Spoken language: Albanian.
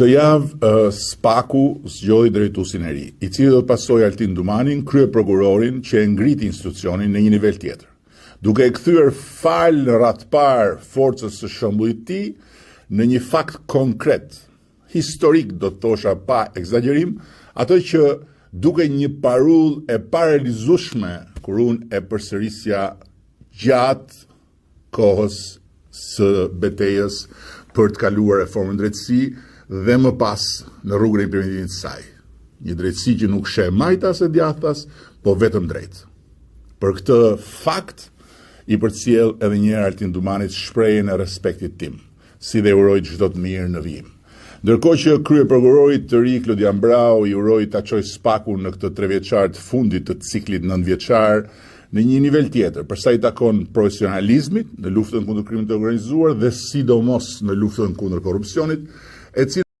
Këtë javë SPAK-u zgjodhi drejtuesin e ri, i cili do të pasojë Altin Dumanin, kryeprokurorin që e ngriti institucionin në një nivel tjetër. Duke e kthyer falë në radhë të parë forcës së shembullit të tij në një fakt konkret, historik do të thosha pa ekzagjerim, atë që dukej një parullë e parealizueshme kur unë e përsërisja gjatë kohës së betejës për të kaluar reformën në drejtësi dhe më pas në rrugën e implementimit të saj. Një drejtësi që nuk sheh majtas e djathtas, po vetëm drejt. Për këtë fakt i përcjell edhe një herë Altin Dumanit shprehjen e respektit tim. si dhe i uroj çdo të mirë në vijim. Ndërkohë që kryeprokurorit të ri Klodian Braho i uroj ta çojë SPAK-un në këtë trevjeçar të fundit të ciklit nëntëvjeçar në një nivel tjetër, për sa i takon profesionalizmit në luftën kundër krimit të organizuar dhe sidomos në luftën kundër korrupsionit, e cila.